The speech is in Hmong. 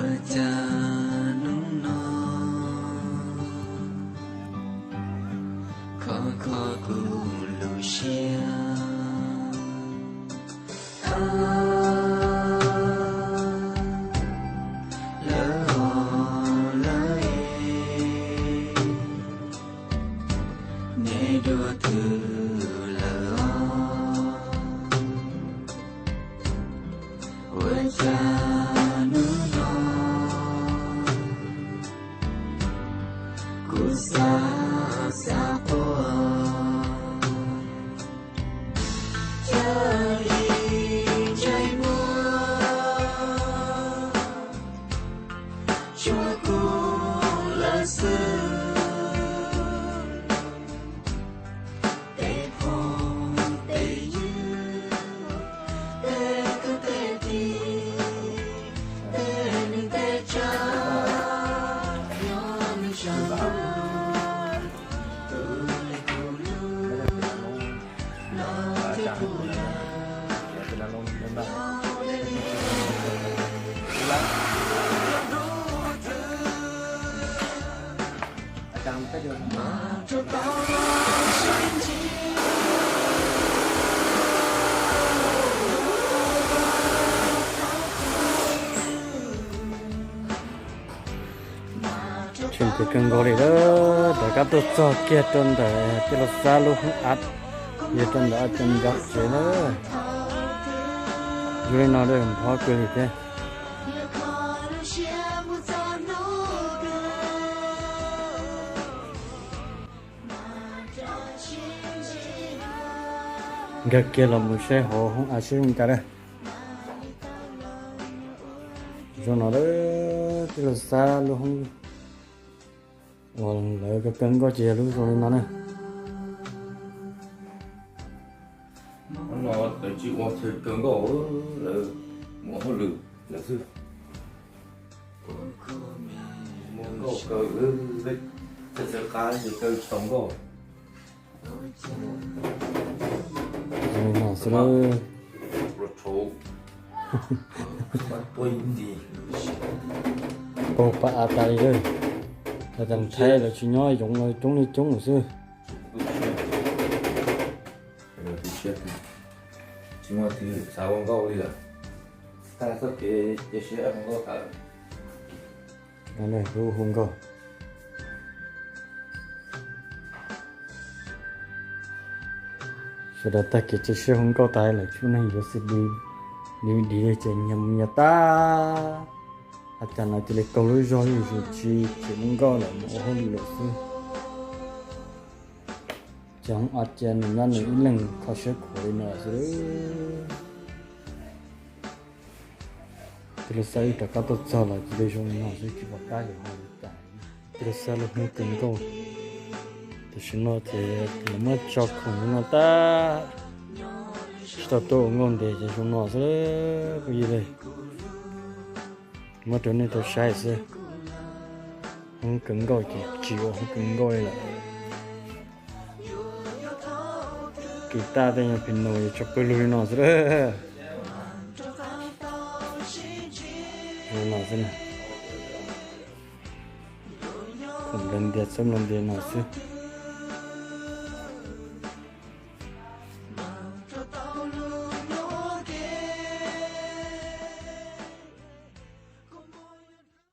Ua cas hnub no kho kho kuv lub siab lawm os lawm es, neb dua twg lawm os? Ua cas hnub no kuv xav xav quaj, cas li ntsej muag tsuas kuv lawm xwb. Tej phooj tej ywg, tej kwv tej tij, tej neej tej tsav, nyob nws tsav ntuj, tus li kuv hlub los thiaj kuv lawm. Tseem kawg nkaus li lawm, rov qab tuaj txog kiag rau ntawm tij laug Xab lub hoob av, yog rau ntawm cov ncov tsev na. Zoo li no nphob kawg li thiab. Nkag kiag los mus saib hauv hoob av seb zoo cas lawm. Zoo no lawm, tij laug Xab lub hoob uas lawv kawg kawg nkauj ces yog lub zoo li no na. Lawv tsis ua chaw kaw nkauj, lawv mus hauj lwm lawm xwb. Muaj nkauj kaw, txawv qab ces kaw tsis tau nkauj. Zoo li no xwb na. Paug pab av tas li lawm. Los tas Thaib lawv tsis nyob, yoov los coob li coob lawm xwb. Tsis muaj twg xav ua nkauj li lawm. Tag txoj kev cia siab ua nkauj tas lawm. Hu hu nkauj. Sawv daws tag kev cia siab hu nkauj tas lawm, tsuas neeg yuav xwb, D V D ces nyias mus nyias tag. Ua cas no cia li kaug lub zog zuj zus tsis tseem ua nkauj lawm, mus ua hauj lwm lawm xwb. Ces hoob av ces nws nyob nws ib leeg kho siab khuav li no xwb. Tij laug Xab wb rov qab tuaj txog los cia li zoo li no xwb, tsis pom qab yuav hais li cas. Tij laug Xab lub hoob kaw nkauj, tam sim no ces lawv muab tso khoom li no tag, tsis tau tuaj ua nkauj ntev ces zoo no xwb phooj ywg. Muab rau nej tau saib xwb. Hoob kaw nkauj ces tsis ua hoob kaw nkauj li lawm. Kis taj tej nyuag piano yuav tso pawg lug li no xwb. Li no xwb na. Khoom nplawg ntias, txawb nplawg ntias no xwb.